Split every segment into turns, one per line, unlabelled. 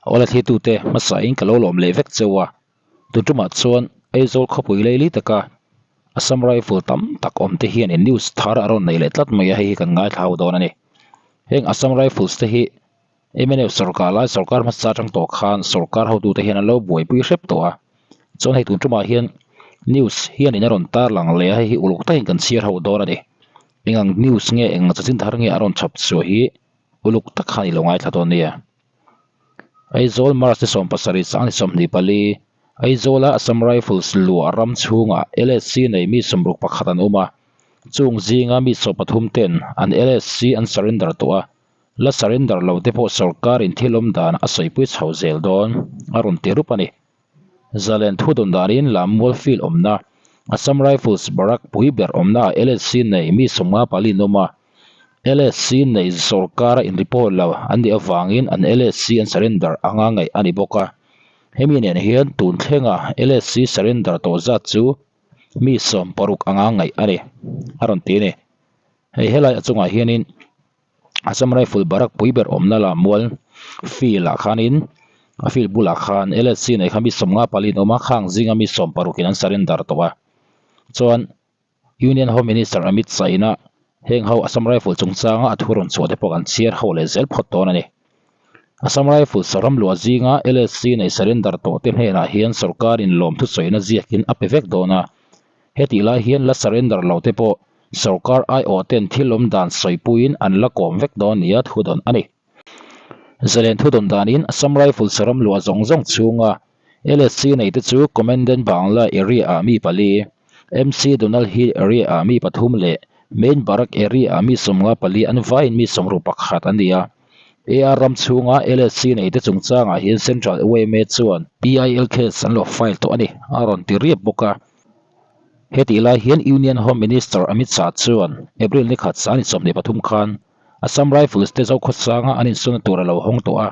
Awle thlitute hmasa in ka lo lawm leh vek cheu a, tun tumah chuan Aizawl khawpui leili taka Assam Rifle tam tak awm te hian in news thar a rawn nei leh tlat mai a, hei hi kan ngaithla ho dawn a ni. Heng Assam Rifles te hi mnf sorkar lai sorkar hmasa atang tawh khan sorkar hotute hian an lo buaipui hrep tawh a, chuan hei tun tumah hian news hian in a rawn tarlang leh a, hei hi uluk takin kan chhiar ho dawn a ni. Eng ang news nge eng ang chanchin thar nge a rawn chhawp chhuah hi uluk tak khan i lo ngaithla dawn nia. Aizawl March ni 17 sang ni 24, Aizawla Assam Rifles luah ram chhungah LSC nei mi 61 an awm a, chung zinga mi 13 ten an LSC an surrender tawh a, la surrender lo te pawh sorkarin thil awm dan a sawipui chho zel dawn a rawn ti rup a ni. Zalen thu dawn danin Lammual field awmna, Assam Rifles barrack pui ber awmnaah LSC nei mi 54 an awm a, LSC nei sorkara in report lo an nih avangin an LSC an surrender anga ngaih a ni bawk a. Hemi nen hian tun thlenga LSC surrender tawh zat chu mi 60 anga ngaih a ni, a rawn ti a ni. Hei helai a chungah hianin Assam Rifle barrack pui ber awmna Lammual field ah khanin a field bulah khan LSC nei kha mi 54 an awm a, khang zinga mi 60 in an surrender tawh a. Chuan Union Home Minister Amit Shah ina heng ho Assam Rifle chungchanga a thu rawn chhuah te pawh kan chhiar ho leh zel phawt dawn a ni. Assam Rifle saram luah zinga LSC nei surrender tawh te hnenah hian sorkarin lawmthu sawina ziakin a pe vek dawn a. Hetih lai hian la surrender lo te pawh sorkar aiawh ten thil awm dan sawipuiin an la kawm vek dawn nia thu dawn a ni. Zalen thu dawn danin Assam Rifle saram luah zawng zawng chhunga LSC nei te chu Commandant Bangla area ah mi pali, MC Donald Hill area ah mi pathum leh Main Barrack area ah mi 54 an vaiin mi 61 an ni a. AR ram chhunga LSC nei te chungchangah hian Central yma chuan PIL case an lo file tawh a ni, a rawn ti riap bawk a. Hetih lai hian Union Home Minister Amit Shah chuan April ni khat san 23 khan Assam Rifles te Zokhawsanga an insawnna tur a lo hawng tawh a.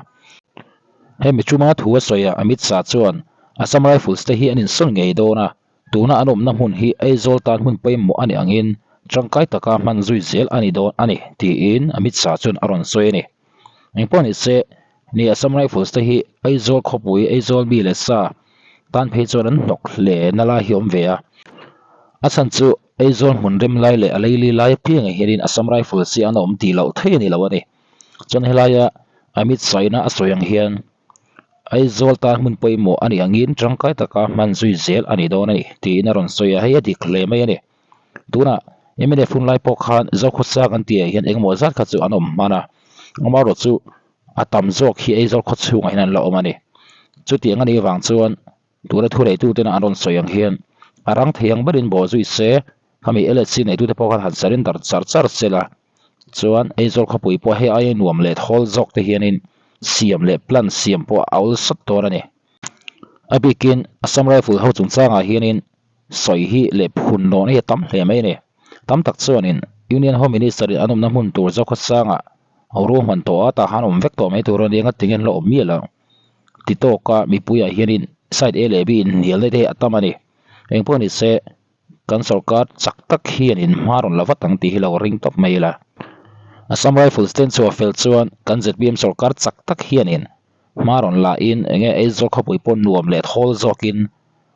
Hemi chuma thu a sawi a, Amit Shah chuan Assam Rifles te hi an insawn ngei dawn a, tuna an awmna hmun hi Aizawl tan hmun pawimawh a nih angin tangkai taka hman zui zel a ni dawn a ni, tiin Amit Shah chuan a rawn sawi a ni. Engpawh ni se, ni Assam Rifles te hi Aizawl khawpui, Aizawl mi leh sa tan phei chuan an hnawk hle na lai hi a awm ve a. A chhan chu Aizawl hmun rem lai leh a leili lai apiangah hianin Assam Rifles hi an awm tih loh theih a ni lo a ni. Chuan helaia Amit Shah-ina a sawi ang hian Aizawl tan hmun pawimawh a nih angin tangkai taka hman zui zel a ni dawn a ni tiin a rawn sawi a, hei a dik hle mai a ni. Tunah mnf hun lai pawh khan Zokhawsang an tihah hian engemaw zat kha chu an awm hman a, amaherawh chu a tam zawk hi Aizawl khawchhungah hian an la awm a ni. Chutiang a nih avang chuan Tuna thuneitutena an rawn sawi ang hian a rang thei ang berin bawh zui se, khami LHC neitute pawh khan han surrender char char se la, chuan Aizawl khawpui pawh hei aia nuam leh thawl zawk te hianin siam leh plan siam pawh a awlsat dawn a ni. A bikin Assam Rifle ho chungchangah hianin sawi hi leh phun nawn hi a tam hle mai a ni. Tam tak chuanin Union Home Minister in an awmna hmun tur Zokhawsangah ruahman tawh a, tah khan awm vek tawh mai tur a nia, ngatinge an la awm miah lo. Ti tawka mipuiah hianin side A leh B inhnialna te hi a tam a ni. Engpawh ni se kan sorkar chak tak hianin hma rawn la vat ang tih hi lo ring tawp mai ila. Assam Rifles ten chhuah fel chuan kan zpm sorkar chak tak hianin hma rawn la in enge Aizawl khawpui pawh nuam leh thawl zawkin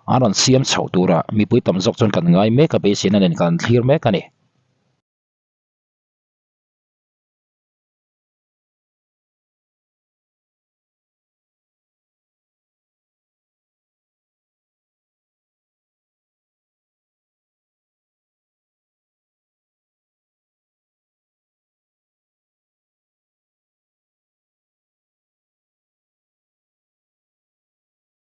an rawn siam chhoh turah mipui tam zawk chuan kan ngai mek a, beiseina nen kan thlir mek a ni.